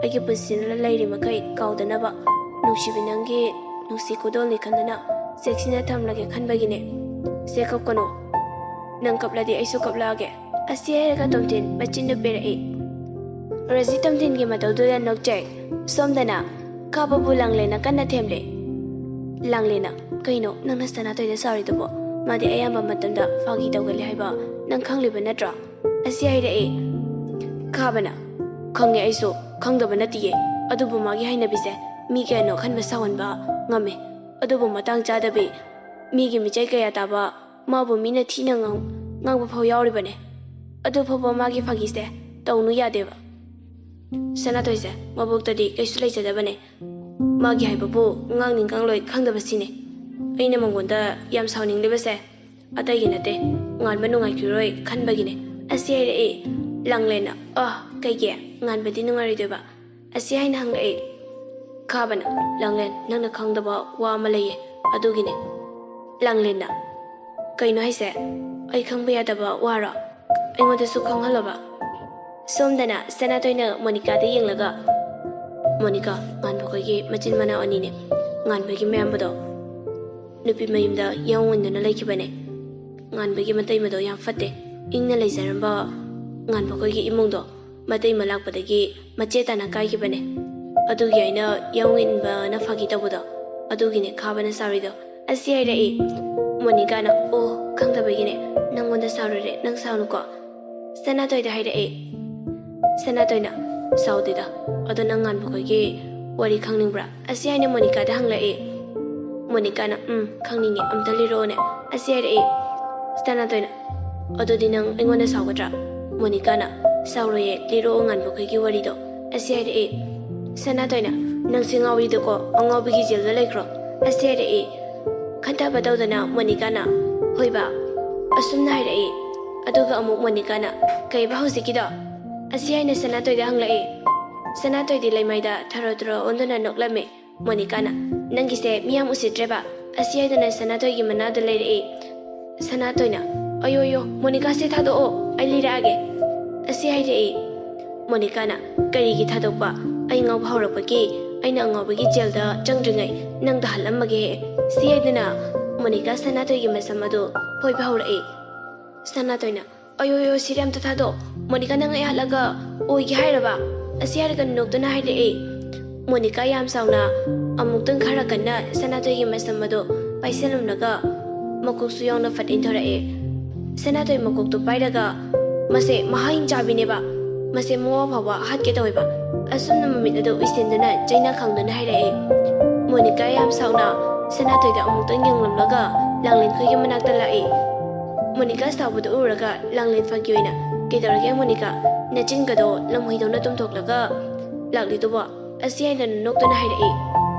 ꯑꯩꯒꯤ ꯄꯨꯟꯁꯤꯗ ꯂꯩꯔꯤ ꯃꯈꯩ ꯀꯥꯎꯗꯅꯕ ꯅꯨꯡꯁꯤꯕꯤ ꯅꯪꯒꯤ ꯅꯨꯡꯁꯤ ꯈꯨꯗꯣꯜꯅꯤ ꯈꯟꯗꯨꯅ ꯆꯦꯛꯁꯤꯟꯅ ꯊꯝꯂꯒꯦ ꯈꯟꯕꯒꯤꯅꯦ꯫ ꯁꯦ, ꯀꯞꯀꯅꯨ꯫ ꯅꯪ ꯀꯞꯂꯗꯤ ꯑꯩꯁꯨ ꯀꯞꯂꯛꯑꯒꯦ", ꯑꯁꯤ ꯍꯥꯏꯔꯒ ꯇꯣꯝꯊꯤꯟ ꯃꯆꯤꯟꯗꯨ ꯄꯦꯔꯛꯏ꯫ ꯔꯣꯖꯤ ꯇꯣꯝꯊꯤꯟꯒꯤ ꯃꯇꯧꯗꯨꯗ ꯅꯣꯛꯆꯩ꯫ ꯁꯣꯝꯗꯅ ꯀꯥꯕꯕꯨ ꯂꯥꯡꯂꯦꯟꯅ ꯀꯟꯅ ꯊꯦꯝꯂꯦ꯫ ꯂꯥꯡꯂꯦꯟꯅ, "ꯀꯩꯅꯣ ꯅꯪꯅ ꯁꯅꯥꯇꯣꯏꯗ ꯁꯥꯎꯔꯤꯗꯨꯕꯣ? ꯃꯥꯗꯤ ꯑꯌꯥꯝꯕ ꯃꯇꯝꯗ ꯐꯥꯒꯤ ꯇꯧꯒꯜꯂꯤ ꯍꯥꯏꯕ ꯅꯪ ꯈꯪꯂꯤꯕ ꯅꯠꯇ꯭ꯔꯣ?" ꯑꯁꯤ ꯍꯥꯏꯔꯛꯏ꯫ ꯀꯥꯕꯅ, "ꯈꯪꯉꯦ, ꯑꯩꯁꯨ ꯈꯪꯗꯕ ꯅꯠꯇꯤꯌꯦ꯫ ꯑꯗꯨꯕꯨ ꯃꯥꯒꯤ ꯍꯩꯅꯕꯤꯁꯦ ꯃꯤ ꯀꯌꯥꯅꯣ ꯑꯈꯟꯕ ꯁꯥꯎꯍꯟꯕ ꯉꯝꯃꯦ꯫ ꯑꯗꯨꯕꯨ ꯃꯇꯥꯡ ꯆꯥꯗꯕꯤ, ꯃꯤꯒꯤ ꯃꯤꯆꯩ ꯀꯌꯥ ꯇꯥꯕ, ꯃꯥꯕꯨ ꯃꯤꯅ ꯊꯤꯅ ꯉꯥꯡ-, ꯉꯥꯡꯕ ꯐꯥꯎ ꯌꯥꯎꯔꯤꯕꯅꯦ꯫ ꯑꯗꯨ ꯐꯥꯎꯕ ꯃꯥꯒꯤ ꯐꯥꯒꯤꯁꯦ ꯇꯧꯅꯨ ꯌꯥꯗꯦꯕ꯫ ꯁꯅꯥꯇꯣꯏꯁꯦ ꯃꯕꯣꯛꯇꯗꯤ ꯀꯩꯁꯨ ꯂꯩꯖꯗꯕꯅꯦ꯫ ꯃꯥꯒꯤ ꯍꯥꯏꯕꯕꯨ ꯉꯥꯡꯅꯤꯡ ꯉꯥꯡꯂꯣꯏ ꯈꯪꯗꯕꯁꯤꯅꯦ꯫ ꯑꯩꯅ ꯃꯉꯣꯟꯗ ꯌꯥꯝ ꯁꯥꯎꯅꯤꯡꯂꯤꯕꯁꯦ ꯑꯇꯩꯒꯤ ꯅꯠꯇꯦ, ꯉꯥꯟꯕ ꯅꯨꯡꯉꯥꯏꯈꯤꯔꯣꯏ ꯈꯟꯕꯒꯤꯅꯦ꯫ ꯑꯁꯤ ꯍꯥꯏꯔꯛꯏ꯫ ꯂꯥꯡꯂꯦꯟꯅ, "ꯑ, ꯀꯩꯒꯤ? ꯉꯥꯟꯕꯗꯤ ꯅꯨꯡꯉꯥꯏꯔꯣꯏꯗꯣꯏꯕ?" ꯑꯁꯤ ꯍꯥꯏꯅ ꯍꯪꯂꯛꯏ꯫ ꯈꯥꯕꯅ, "ꯂꯥꯡꯂꯦꯟ, ꯅꯪꯅ ꯈꯪꯗꯕ ꯋꯥ ꯑꯃ ꯂꯩꯌꯦ, ꯑꯗꯨꯒꯤꯅꯦ꯫" ꯂꯥꯡꯂꯦꯟꯅ, "ꯀꯩꯅꯣ ꯍꯥꯏꯁꯦ? ꯑꯩ ꯈꯪꯕ ꯌꯥꯗꯕ ꯋꯥꯔꯣ? ꯑꯩꯉꯣꯟꯗꯁꯨ ꯈꯪꯍꯜꯂꯣꯕ꯫" ꯁꯣꯝꯗꯅ ꯁꯅꯥꯇꯣꯏꯅ ꯃꯣꯅꯤꯀꯥꯗ ꯌꯦꯡꯂꯒ, "ꯃꯣꯅꯤꯀꯥ, ꯉꯥꯟꯕꯈꯣꯏꯒꯤ ꯃꯆꯤꯟ ꯃꯅꯥꯎ ꯑꯅꯤꯅꯦ꯫ ꯉꯥꯟꯕꯒꯤ ꯃꯌꯥꯝꯕꯗꯣ ꯅꯨꯄꯤ ꯃꯌꯨꯝꯗ ꯌꯥꯎꯍꯟꯗꯨꯅ ꯂꯩꯈꯤꯕꯅꯦ꯫ ꯉꯥꯟꯕꯒꯤ ꯃꯇꯩꯃꯗꯣ ꯌꯥꯝ ꯐꯠꯇꯦ꯫ ꯏꯪꯅ ꯂꯩꯖꯔꯝꯕ ꯉꯥꯟꯕꯈꯣꯏꯒꯤ ꯏꯃꯨꯡꯗꯣ ꯃꯇꯩꯃ ꯂꯥꯛꯄꯗꯒꯤ ꯃꯆꯦ ꯇꯥꯅ ꯀꯥꯏꯈꯤꯕꯅꯦ꯫ ꯑꯗꯨꯒꯤ ꯑꯩꯅ ꯌꯥꯎꯍꯟꯕꯅ ꯐꯥꯒꯤ ꯇꯧꯕꯗꯣ, ꯑꯗꯨꯒꯤꯅꯦ ꯈꯥꯕꯅ ꯁꯥꯎꯔꯤꯗꯣ꯫" ꯑꯁꯤ ꯍꯥꯏꯔꯛꯏ꯫ ꯃꯣꯅꯤꯀꯥꯅ, "ꯑꯣ, ꯈꯪꯗꯕꯒꯤꯅꯦ꯫ ꯅꯪꯉꯣꯟꯗ ꯁꯥꯎꯔꯨꯔꯦ, ꯅꯪ ꯁꯥꯎꯅꯨꯀꯣ꯫" ꯁꯅꯥꯇꯣꯏꯗ ꯍꯥꯏꯔꯛꯏ꯫ ꯁꯅꯥꯇꯣꯏꯅ, "ꯁꯥꯎꯗꯦꯗ꯫ ꯑꯗꯣ ꯅꯪ ꯉꯥꯟꯕꯈꯣꯏꯒꯤ ꯋꯥꯔꯤ ꯈꯪꯅꯤꯡꯕ꯭ꯔꯥ?" ꯑꯁꯤ ꯍꯥꯏꯅ ꯃꯣꯅꯤꯀꯥꯗ ꯍꯪꯂꯛꯏ꯫ ꯃꯣꯅꯤꯀꯥꯅ, "ꯎꯝ, ꯈꯪꯅꯤꯡꯉꯤ, ꯑꯝꯇ ꯂꯤꯔꯛꯑꯣꯅꯦ꯫" ꯑꯁꯤ ꯍꯥꯏꯔꯛꯏ꯫ ꯁꯅꯥꯇꯣꯏꯅ, "ꯑꯗꯨꯗꯤ ꯅꯪ ꯑꯩꯉꯣꯟꯗ ꯁꯥꯎꯒꯗ꯭ꯔꯥ?" ꯃꯣꯅꯤꯀꯥꯅ, "ꯁꯥꯎꯔꯣꯏꯌꯦ, ꯂꯤꯔꯛꯑꯣ ꯉꯥꯟꯕꯈꯣꯏꯒꯤ ꯋꯥꯔꯤꯗꯣ꯫" ꯑꯁꯤ ꯍꯥꯏꯔꯛꯏ꯫ ꯁꯅꯥꯇꯣꯏꯅ, "ꯅꯪꯁꯦ ꯉꯥꯎꯔꯤꯗꯀꯣ, ꯑꯉꯥꯎꯕꯤꯒꯤ ꯖꯦꯜꯗ ꯂꯩꯈ꯭ꯔꯣ꯫" ꯑꯁꯤ ꯍꯥꯏꯔꯛꯏ꯫ ꯈꯟꯊꯕ ꯇꯧꯗꯅ ꯃꯣꯅꯤꯀꯥꯅ, "ꯍꯣꯏꯕ꯫" ꯑꯁꯨꯝꯅ ꯍꯥꯏꯔꯛꯏ꯫ ꯑꯗꯨꯒ ꯑꯃꯨꯛ ꯃꯣꯅꯤꯀꯥꯅ, "ꯀꯩꯕ ꯍꯧꯖꯤꯛꯀꯤꯗꯣ?" ꯑꯁꯤ ꯍꯥꯏꯅ ꯁꯅꯥꯇꯣꯏꯗ ꯍꯪꯂꯛꯏ꯫ ꯁꯅꯥꯇꯣꯏꯗꯤ ꯂꯩꯃꯥꯏꯗ ꯊꯔꯣ ꯊꯔꯣ ꯑꯣꯟꯗꯨꯅ ꯅꯣꯛꯂꯝꯃꯤ꯫ ꯃꯣꯅꯤꯀꯥꯅ, "ꯅꯪꯒꯤꯁꯦ ꯃꯤ ꯌꯥꯝ ꯎꯁꯤꯠꯇ꯭ꯔꯦꯕ?" ꯑꯁꯤ ꯍꯥꯏꯗꯨꯅ ꯁꯅꯥꯇꯣꯏꯒꯤ ꯃꯅꯥꯗ ꯂꯩꯔꯛꯏ꯫ ꯁꯅꯥꯇꯣꯏꯅ, "ꯑꯌꯣ ꯑꯌꯣ, ꯃꯣꯅꯤꯀꯥꯁꯦ ꯊꯥꯗꯣꯛꯑꯣ, ꯑꯩ ꯂꯤꯔꯛꯑꯒꯦ꯫" ꯑꯁꯤ ꯍꯥꯏꯔꯛꯏ꯫ ꯃꯣꯅꯤꯀꯥꯅ, "ꯀꯔꯤꯒꯤ ꯊꯥꯗꯣꯛꯄ? ꯑꯩ ꯉꯥꯎꯕ ꯍꯧꯔꯛꯄꯒꯤ ꯑꯩꯅ ꯑꯉꯥꯎꯕꯒꯤ ꯖꯦꯜꯗ ꯆꯪꯗ꯭ꯔꯤꯉꯩ ꯅꯪ ꯇꯥꯍꯜꯂꯝꯃꯒꯦ꯫" ꯁꯤ ꯍꯥꯏꯗꯨꯅ ꯃꯣꯅꯤꯀꯥ ꯁꯅꯥꯇꯣꯏꯒꯤ ꯃꯁꯝ ꯑꯗꯨ ꯐꯣꯏꯕ ꯍꯧꯔꯛꯏ꯫ ꯁꯅꯥꯇꯣꯏꯅ, "ꯑꯌꯣ ꯑꯌꯣ, ꯁꯤꯗꯤ ꯑꯝꯇ ꯊꯥꯗꯣꯛ꯫ ꯃꯣꯅꯤꯀꯥ, ꯅꯪ ꯑꯩ ꯍꯥꯠꯂꯒ ꯑꯣꯏꯒꯦ ꯍꯥꯏꯔꯕ?" ꯑꯁꯤ ꯍꯥꯏꯔꯒ ꯅꯣꯛꯇꯨꯅ ꯍꯥꯏꯔꯛꯏ꯫ ꯃꯣꯅꯤꯀꯥ ꯌꯥꯝ ꯁꯥꯎꯅ ꯑꯃꯨꯛꯇꯪ ꯈꯔ ꯀꯟꯅ ꯁꯅꯥꯇꯣꯏꯒꯤ ꯃꯁꯝ ꯑꯗꯨ ꯄꯥꯏꯁꯜꯂꯝꯂꯒ ꯃꯀꯣꯛꯁꯨ ꯌꯥꯎꯅ ꯐꯠ ꯏꯟꯊꯣꯔꯛꯑꯦ꯫ ꯁꯅꯥꯇꯣꯏ ꯃꯀꯣꯛꯇꯨ ꯄꯥꯏꯔꯒ ꯃꯁꯦ ꯃꯍꯥ ꯍꯤꯡꯆꯥꯕꯤꯅꯦꯕ, ꯃꯁꯦ ꯃꯋꯥ ꯐꯥꯎꯕ ꯍꯥꯠꯀꯦ ꯇꯧꯋꯦꯕ꯫ ꯑꯁꯨꯝꯅ ꯃꯃꯤꯠ ꯑꯗꯨ ꯎꯏꯁꯤꯟꯗꯨꯅ ꯆꯩꯅ ꯈꯪꯗꯨꯅ ꯍꯥꯏꯔꯛꯑꯦ꯫ ꯃꯣꯅꯤꯀꯥ ꯌꯥꯝ ꯁꯥꯎꯅ ꯁꯅꯥꯇꯣꯏꯗ ꯑꯃꯨꯛꯇꯪ ꯌꯦꯡꯂꯝꯂꯒ ꯂꯥꯡꯂꯦꯟꯈꯣꯏꯒꯤ ꯃꯅꯥꯛꯇ ꯂꯥꯛꯏ꯫ ꯃꯣꯅꯤꯀꯥ ꯁꯥꯎꯕꯗꯨ ꯎꯔꯒ ꯂꯥꯡꯂꯦꯟ ꯐꯥꯒꯤ ꯑꯣꯏꯅ, "ꯀꯩꯗꯧꯔꯒꯦ ꯃꯣꯅꯤꯀꯥ? ꯅꯆꯤꯟꯒꯗꯣ ꯂꯝꯍꯨꯏꯗꯧꯅ ꯇꯨꯝꯊꯣꯛꯂꯒ ꯂꯥꯛꯂꯤꯗꯨꯕꯣ?" ꯑꯁꯤ ꯍꯥꯏꯗꯅ ꯅꯣꯛꯇꯨꯅ ꯍꯥꯏꯔꯛꯏ꯫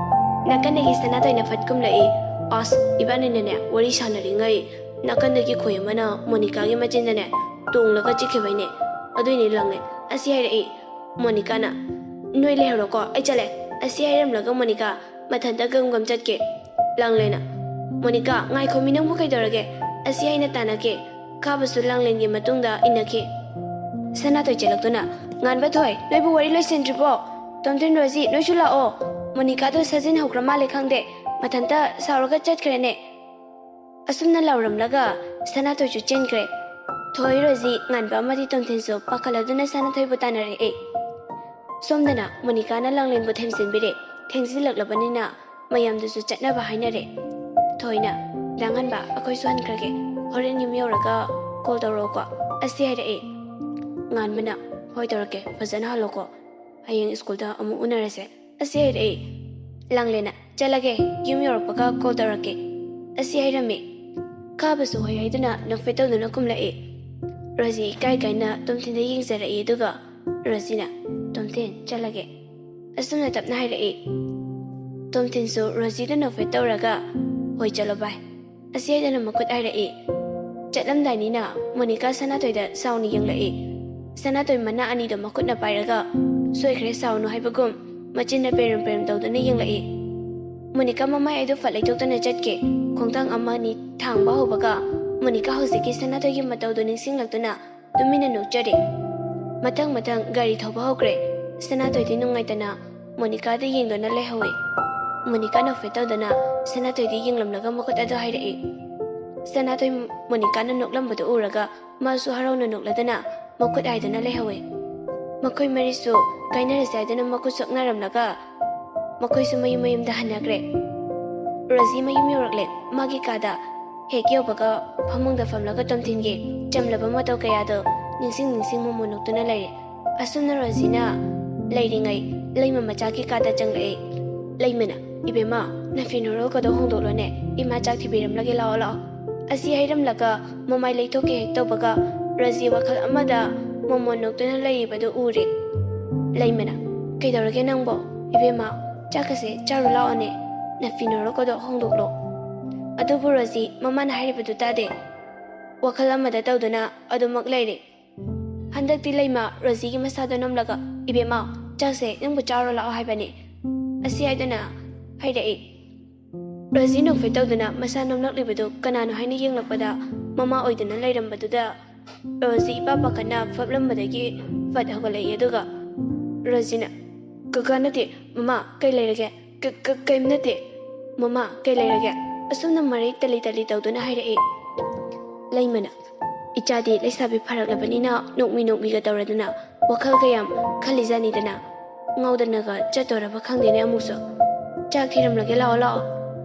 ꯅꯥꯀꯟꯗꯒꯤ ꯁꯅꯥꯇꯣꯏꯅ ꯐꯠ ꯀꯨꯝꯂꯛꯏ꯫ ꯑꯁ, ꯏꯕꯥꯅꯤꯅꯅꯦ ꯋꯥꯔꯤ ꯁꯥꯟꯅꯔꯤꯉꯩ ꯅꯥꯀꯟꯗꯒꯤ ꯈꯣꯏ ꯑꯃꯅ ꯃꯣꯅꯤꯀꯥꯒꯤ ꯃꯆꯤꯟꯗꯅꯦ ꯇꯣꯡꯂꯒ ꯆꯤꯛꯈꯤꯕꯩꯅꯦ꯫ ꯑꯗꯨꯏꯅꯦ ꯂꯥꯡꯂꯦꯟ꯫ ꯑꯁꯤ ꯍꯥꯏꯔꯛꯏ꯫ ꯃꯣꯅꯤꯀꯥꯅ, "ꯅꯣꯏ ꯂꯩꯍꯧꯔꯣꯀꯣ, ꯑꯩ ꯆꯠꯂꯦ"꯫ ꯑꯁꯤ ꯍꯥꯏꯔꯝꯂꯒ ꯃꯣꯅꯤꯀꯥ ꯃꯊꯟꯇ ꯒꯝ ꯒꯝ ꯆꯠꯈꯤ꯫ ꯂꯥꯡꯂꯦꯟꯅ, "ꯃꯣꯅꯤꯀꯥ, ꯉꯥꯏꯈꯣꯃꯤ, ꯅꯪꯕꯨ ꯀꯩꯗꯧꯔꯒꯦ?" ꯑꯁꯤ ꯍꯥꯏꯅ ꯇꯥꯟꯅꯈꯤ꯫ ꯀꯥꯕꯁꯨ ꯂꯥꯡꯂꯦꯟꯒꯤ ꯃꯇꯨꯡꯗ ꯏꯟꯅꯈꯤ꯫ ꯁꯅꯥꯊꯣꯏ ꯆꯦꯜꯂꯛꯇꯨꯅ, "ꯉꯥꯟꯕ ꯊꯣꯏ, ꯅꯣꯏꯕꯨ ꯋꯥꯔꯤ ꯂꯣꯏꯁꯤꯟꯗ꯭ꯔꯤꯕꯣ? ꯇꯣꯝꯊꯤꯟ, ꯔꯣꯖꯤ, ꯅꯣꯏꯁꯨ ꯂꯥꯛꯑꯣ꯫ ꯃꯣꯅꯤꯀꯥꯗꯣ ꯁꯥꯖꯤꯟ ꯍꯧꯈ꯭ꯔ ꯃꯥꯜꯂꯦ ꯈꯪꯗꯦ, ꯃꯊꯟꯇ ꯁꯥꯎꯔꯒ ꯆꯠꯈ꯭ꯔꯦꯅꯦ"꯫ ꯑꯁꯨꯝꯅ ꯂꯥꯎꯔꯝꯂꯒ ꯁꯅꯥꯊꯣꯏꯁꯨ ꯆꯦꯟꯈ꯭ꯔꯦ꯫ ꯊꯣꯏ, ꯔꯣꯖꯤ, ꯉꯥꯟꯕ ꯑꯃꯗꯤ ꯇꯣꯝꯊꯤꯟꯁꯨ ꯄꯥꯈꯠꯂꯗꯨꯅ ꯁꯅꯥꯊꯣꯏꯕꯨ ꯇꯥꯟꯅꯔꯛꯑꯦ꯫ ꯁꯣꯝꯗꯅ ꯃꯣꯅꯤꯀꯥꯅ ꯂꯥꯡꯂꯦꯟꯕꯨ ꯊꯦꯝꯖꯤꯟꯕꯤꯔꯦ꯫ ꯊꯦꯡꯖꯤꯜꯂꯛꯂꯕꯅꯤꯅ ꯃꯌꯥꯝꯗꯨꯁꯨ ꯆꯠꯅꯕ ꯍꯥꯏꯅꯔꯦ꯫ ꯊꯣꯏꯅ, "ꯗꯥ ꯉꯥꯟꯕ, ꯑꯩꯈꯣꯏꯁꯨ ꯍꯟꯈ꯭ꯔꯒꯦ꯫ ꯍꯣꯔꯦꯟ ꯌꯨꯝ ꯌꯧꯔꯒ ꯀꯣꯜ ꯇꯧꯔꯛꯑꯣꯀꯣ"꯫ ꯑꯁꯤ ꯍꯥꯏꯔꯛꯑꯦ꯫ ꯉꯥꯟꯕꯅ, "ꯍꯣꯏ ꯇꯧꯔꯛꯀꯦ, ꯐꯖꯅ ꯍꯜꯂꯣꯀꯣ꯫ ꯍꯌꯦꯡ ꯁ꯭ꯀꯨꯜꯗ ꯑꯃꯨꯛ ꯎꯅꯔꯁꯦ"꯫ ꯑꯁꯤ ꯍꯥꯏꯔꯛꯑꯦ꯫ ꯂꯥꯡꯂꯦꯟꯅ, "ꯆꯠꯂꯒꯦ, ꯌꯨꯝ ꯌꯧꯔꯛꯄꯒ ꯀꯣꯜ ꯇꯧꯔꯛꯀꯦ"꯫ ꯑꯁꯤ ꯍꯥꯏꯔꯝꯃꯤ꯫ ꯀꯥꯕꯁꯨ ꯍꯣꯏ ꯍꯥꯏꯗꯨꯅ ꯅꯣꯛꯐꯦꯠ ꯇꯧꯗꯨꯅ ꯀꯨꯝꯂꯛꯏ꯫ ꯔꯣꯖꯤ ꯏꯀꯥꯏ ꯀꯥꯏꯅ ꯇꯣꯝꯊꯤꯟꯗ ꯌꯦꯡꯖꯔꯛꯏ, ꯑꯗꯨꯒ ꯔꯣꯖꯤꯅ, "ꯇꯣꯝꯊꯤꯟ, ꯆꯠꯂꯒꯦ"꯫ ꯑꯁꯨꯝꯅ ꯇꯞꯅ ꯍꯥꯏꯔꯛꯏ꯫ ꯇꯣꯝꯊꯤꯟꯁꯨ ꯔꯣꯖꯤꯗ ꯅꯣꯛꯐꯦꯠ ꯇꯧꯔꯒ, "ꯍꯣꯏ, ꯆꯠꯂꯣ ꯚꯥꯏ"꯫ ꯑꯁꯤ ꯍꯥꯏꯗꯅ ꯃꯈꯨꯠ ꯍꯥꯏꯔꯛꯏ꯫ ꯆꯠꯂꯝꯗꯥꯏꯅꯤꯅ ꯃꯣꯅꯤꯀꯥ ꯁꯅꯥꯊꯣꯏꯗ ꯁꯥꯎꯅ ꯌꯦꯡꯂꯛꯏ꯫ ꯁꯅꯥꯊꯣꯏ ꯃꯅꯥ ꯑꯅꯤꯗꯣ ꯃꯈꯨꯠꯅ ꯄꯥꯏꯔꯒ, "ꯁꯣꯏꯈ꯭ꯔꯦ, ꯁꯥꯎꯅꯨ" ꯍꯥꯏꯕꯒꯨꯝ ꯃꯆꯤꯟꯅ ꯄꯦꯔꯝ ꯄꯦꯔꯝ ꯇꯧꯗꯨꯅ ꯌꯦꯡꯂꯛꯏ꯫ ꯃꯣꯅꯤꯀꯥ ꯃꯃꯥꯏ ꯑꯗꯨ ꯐꯠ ꯂꯩꯊꯣꯛꯇꯨꯅ ꯆꯠꯈꯤ꯫ ꯈꯣꯡꯊꯥꯡ ꯑꯃ ꯑꯅꯤ ꯊꯥꯡꯕ ꯍꯧꯕꯒ ꯃꯣꯅꯤꯀꯥ ꯍꯧꯖꯤꯛꯀꯤ ꯁꯅꯥꯊꯣꯏꯒꯤ ꯃꯇꯧꯗꯨ ꯅꯤꯡꯁꯤꯡꯂꯛꯇꯨꯅ ꯇꯨꯃꯤꯟꯅ ꯅꯣꯛꯆꯔꯤ꯫ ꯃꯊꯪ ꯃꯊꯪ ꯒꯥꯔꯤ ꯊꯧꯕ ꯍꯧꯈ꯭ꯔꯦ꯫ ꯁꯅꯥꯊꯣꯏꯗꯤ ꯅꯨꯡꯉꯥꯏꯇꯅ ꯃꯣꯅꯤꯀꯥꯗ ꯌꯦꯡꯗꯨꯅ ꯂꯩꯍꯧꯏ꯫ ꯃꯣꯅꯤꯀꯥ ꯅꯣꯛꯐꯦꯠ ꯇꯧꯗꯅ ꯁꯅꯥꯊꯣꯏꯗ ꯌꯦꯡꯂꯝꯂꯒ ꯃꯈꯨꯠ ꯑꯗꯨ ꯍꯥꯏꯔꯛꯏ꯫ ꯁꯅꯥꯊꯣꯏ ꯃꯣꯅꯤꯀꯥꯅ ꯅꯣꯛꯂꯝꯕꯗꯨ ꯎꯔꯒ ꯃꯥꯁꯨ ꯍꯔꯥꯎꯅ ꯅꯣꯛꯂꯗꯨꯅ ꯃꯈꯨꯠ ꯍꯥꯏꯗꯨꯅ ꯂꯩꯍꯧꯏ꯫ ꯃꯈꯣꯏ ꯃꯔꯤꯁꯨ ꯀꯥꯏꯅꯔꯁꯦ ꯍꯥꯏꯗꯨꯅ ꯃꯈꯨꯠ ꯁꯣꯛꯅꯔꯝꯂꯒ ꯃꯈꯣꯏꯁꯨ ꯃꯌꯨꯝ ꯃꯌꯨꯝꯗ ꯍꯟꯅꯈ꯭ꯔꯦ꯫ ꯔꯣꯖꯤ ꯃꯌꯨꯝ ꯌꯧꯔꯛꯂꯦ꯫ ꯃꯥꯒꯤ ꯀꯥꯗ ꯍꯦꯛ ꯌꯧꯕꯒ ꯐꯃꯨꯡꯗ ꯐꯝꯂꯒ ꯇꯣꯝꯊꯤꯟꯒꯤ ꯆꯝꯂꯕ ꯃꯇꯧ ꯀꯌꯥꯗꯣ ꯅꯤꯡꯁꯤꯡ ꯅꯤꯡꯁꯤꯡ ꯃꯣꯃꯣꯟ ꯅꯣꯛꯇꯨꯅ ꯂꯩꯔꯦ꯫ ꯑꯁꯨꯝꯅ ꯔꯣꯖꯤꯅ ꯂꯩꯔꯤꯉꯩ ꯂꯩꯃ ꯃꯆꯥꯒꯤ ꯀꯥꯗ ꯆꯪꯂꯛꯏ꯫ ꯂꯩꯃꯅ, "ꯏꯕꯦꯝꯃ, ꯅꯐꯤ ꯅꯔꯣꯜꯒꯗꯣ ꯍꯣꯡꯗꯣꯛꯂꯣꯅꯦ, ꯏꯃꯥ ꯆꯥꯛ ꯊꯤꯕꯤꯔꯝꯂꯒꯦ, ꯂꯥꯛꯑꯣ, ꯂꯥꯛꯑꯣ"꯫ ꯑꯁꯤ ꯍꯥꯏꯔꯝꯂꯒ ꯃꯃꯥꯏ ꯂꯩꯊꯣꯛꯀꯦ ꯍꯦꯛ ꯇꯧꯕꯒ ꯔꯣꯖꯤ ꯋꯥꯈꯜ ꯑꯃꯗ ꯃꯣꯃꯣꯟ ꯅꯣꯛꯇꯨꯅ ꯂꯩꯔꯤꯕꯗꯨ ꯎꯔꯦ꯫ ꯂꯩꯃꯅ, "ꯀꯩꯗꯧꯔꯒꯦ ꯅꯪꯕꯣ? ꯏꯕꯦꯝꯃ, ꯆꯥꯛꯀꯁꯦ ꯆꯥꯔꯨ ꯂꯥꯛꯑꯣꯅꯦ, ꯅꯐꯤ ꯅꯔꯣꯜꯒꯗꯣ ꯍꯣꯡꯗꯣꯛꯂꯣ"꯫ ꯑꯗꯨꯕꯨ ꯔꯣꯖꯤ ꯃꯃꯥꯅ ꯍꯥꯏꯔꯤꯕꯗꯨ ꯇꯥꯗꯦ꯫ ꯋꯥꯈꯜ ꯑꯃꯗ ꯇꯧꯗꯨꯅ ꯑꯗꯨꯃꯛ ꯂꯩꯔꯤ꯫ ꯍꯟꯗꯛꯇꯤ ꯂꯩꯃ ꯔꯣꯖꯤꯒꯤ ꯃꯁꯥꯗꯣ ꯅꯝꯂꯒ, "ꯏꯕꯦꯝꯃ, ꯆꯥꯛꯁꯦ ꯅꯪꯕꯨ ꯆꯥꯔꯣ ꯂꯥꯛꯑꯣ ꯍꯥꯏꯕꯅꯤ" ꯑꯁꯤ ꯍꯥꯏꯗꯨꯅ ꯍꯥꯏꯔꯛꯏ꯫ ꯔꯣꯖꯤ ꯅꯣꯛꯐꯦꯠ ꯇꯧꯗꯨꯅ ꯃꯁꯥ ꯅꯝꯂꯛꯂꯤꯕꯗꯨ ꯀꯅꯥꯅꯣ ꯍꯥꯏꯅ ꯌꯦꯡꯂꯛꯄꯗ, ꯃꯃꯥ ꯑꯣꯏꯗꯨꯅ ꯂꯩꯔꯝꯕꯗꯨꯗ ꯔꯣꯖꯤ ꯏꯄꯥ ꯄꯥꯈꯠꯅ ꯐꯞꯂꯝꯕꯗꯒꯤ ꯐꯠ ꯍꯧꯒꯠꯂꯛꯏ꯫ ꯑꯗꯨꯒ ꯔꯣꯖꯤꯅ, "ꯀꯀꯥ ꯅꯠꯇꯦ, ꯃꯃꯥ, ꯀꯩ ꯂꯩꯔꯒꯦ?" "ꯀ-, ꯀ-, ꯀꯩꯝ ꯅꯠꯇꯦ, ꯃꯃꯥ, ꯀꯩ ꯂꯩꯔꯒꯦ?" ꯑꯁꯨꯝꯅ ꯃꯔꯩ ꯇꯂꯤ ꯇꯂꯤ ꯇꯧꯗꯨꯅ ꯍꯥꯏꯔꯛꯏ꯫ ꯂꯩꯃꯅ, "ꯏꯆꯥꯗꯤ ꯂꯩꯁꯥꯕꯤ ꯐꯔꯛꯂꯕꯅꯤꯅ ꯅꯣꯛꯃꯤ ꯅꯣꯛꯃꯤꯒ ꯇꯧꯔꯗꯅ ꯋꯥꯈꯜ ꯀꯌꯥꯝ ꯈꯜꯂꯤꯖꯥꯠꯅꯤꯗꯅ, ꯉꯥꯎꯗꯅꯒ ꯆꯠꯇꯣꯔꯕ ꯈꯪꯗꯦꯅꯦ ꯑꯃꯨꯛꯁꯨ꯫ ꯆꯥꯛ ꯊꯤꯔꯝꯂꯒꯦ, ꯂꯥꯛꯑꯣ, ꯂꯥꯛꯑꯣ"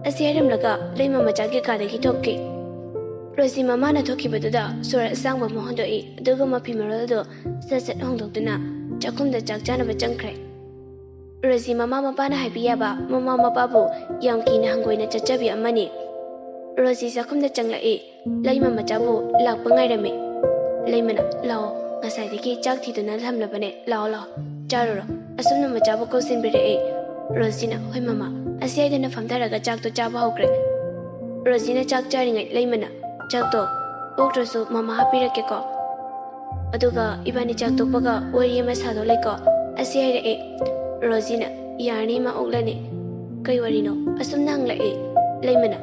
ꯑꯁꯤ ꯍꯥꯏꯔꯝꯂꯒ ꯂꯩꯃ ꯃꯆꯥꯒꯤ ꯀꯥꯗꯒꯤ ꯊꯣꯛꯈꯤ꯫ ꯔꯣꯖꯤ ꯃꯃꯥꯅ ꯊꯣꯛꯈꯤꯕꯗꯨꯗ ꯁꯣꯔ ꯑꯁꯥꯡꯕ ꯑꯃ ꯍꯣꯟꯗꯣꯛꯏ, ꯑꯗꯨꯒ ꯃꯐꯤ ꯃꯔꯣꯜꯗꯨ ꯁꯠ ꯁꯠ ꯍꯣꯡꯗꯣꯛꯇꯨꯅ ꯆꯥꯛꯈꯨꯝꯗ ꯆꯥꯛ ꯆꯥꯅꯕ ꯆꯪꯈ꯭ꯔꯦ꯫ ꯔꯣꯖꯤ ꯃꯃꯥ ꯃꯄꯥꯅ ꯍꯥꯏꯕꯤ ꯌꯥꯕ, ꯃꯃꯥ ꯃꯄꯥꯕꯨ ꯌꯥꯝ ꯀꯤꯅ ꯍꯪꯒꯣꯏꯅ ꯆꯠꯆꯕꯤ ꯑꯃꯅꯤ꯫ ꯔꯣꯖꯤ ꯆꯥꯛꯈꯨꯝꯗ ꯆꯪꯂꯛꯏ꯫ ꯂꯩꯃ ꯃꯆꯥꯕꯨ ꯂꯥꯛꯄ ꯉꯥꯏꯔꯝꯃꯤ꯫ ꯂꯩꯃꯅ, "ꯂꯥꯛꯑꯣ, ꯉꯁꯥꯏꯗꯒꯤ ꯆꯥꯛ ꯊꯤꯗꯨꯅ ꯊꯝꯂꯕꯅꯦ, ꯂꯥꯛꯑꯣ, ꯂꯥꯛꯑꯣ, ꯆꯥꯔꯨꯔꯣ" ꯑꯁꯨꯝꯅ ꯃꯆꯥꯕꯨ ꯀꯧꯁꯤꯟꯕꯤꯔꯛꯏ꯫ ꯔꯣꯖꯤꯅ, "ꯍꯣꯏ ꯃꯃꯥ" ꯑꯁꯤ ꯍꯥꯏꯗꯨꯅ ꯐꯝꯊꯔꯒ ꯆꯥꯛꯇꯣ ꯆꯥꯕ ꯍꯧꯈ꯭ꯔꯦ꯫ ꯔꯣꯖꯤꯅ ꯆꯥꯛ ꯆꯥꯔꯤꯉꯩ ꯂꯩꯃꯅ, "ꯆꯥꯛꯇꯣ ꯑꯣꯛꯇ꯭ꯔꯁꯨ ꯃꯃꯥ ꯍꯥꯞꯄꯤꯔꯛꯀꯦꯀꯣ꯫ ꯑꯗꯨꯒ ꯏꯕꯥꯅꯤ ꯆꯥꯛ ꯇꯣꯛꯄꯒ ꯋꯥꯔꯤ ꯑꯃ ꯁꯥꯗꯧ ꯂꯩꯀꯣ" ꯑꯁꯤ ꯍꯥꯏꯔꯛꯏ꯫ ꯔꯣꯖꯤꯅ, "ꯌꯥꯔꯅꯤ ꯏꯃꯥ, ꯑꯣꯛꯂꯅꯤ"꯫ "ꯀꯩ ꯋꯥꯔꯤꯅꯣ?" ꯑꯁꯨꯝꯅ ꯍꯪꯂꯛꯏ꯫ ꯂꯩꯃꯅ,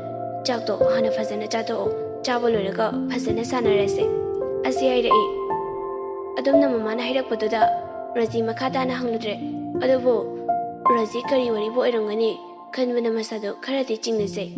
"ꯆꯥꯛꯇꯣ ꯍꯥꯟꯅ ꯐꯖꯅ ꯆꯥꯊꯣꯛꯑꯣ, ꯆꯥꯕ ꯂꯣꯏꯔꯒ ꯐꯖꯅ ꯁꯥꯟꯅꯔꯁꯦ" ꯑꯁꯤ ꯍꯥꯏꯔꯛꯏ꯫ ꯑꯗꯨꯝꯅ ꯃꯃꯥꯅ ꯍꯥꯏꯔꯛꯄꯗꯨꯗ ꯔꯣꯖꯤ ꯃꯈꯥ ꯇꯥꯅ ꯍꯪꯂꯨꯗ꯭ꯔꯦ꯫ ꯑꯗꯨꯕꯨ ꯔꯣꯖꯤ ꯀꯔꯤ ꯋꯥꯔꯤꯕꯨ ꯑꯣꯏꯔꯝꯒꯅꯤ ꯈꯟꯕꯅ ꯃꯁꯥꯗꯣ ꯈꯔꯗꯤ ꯆꯤꯡꯅꯖꯩ꯫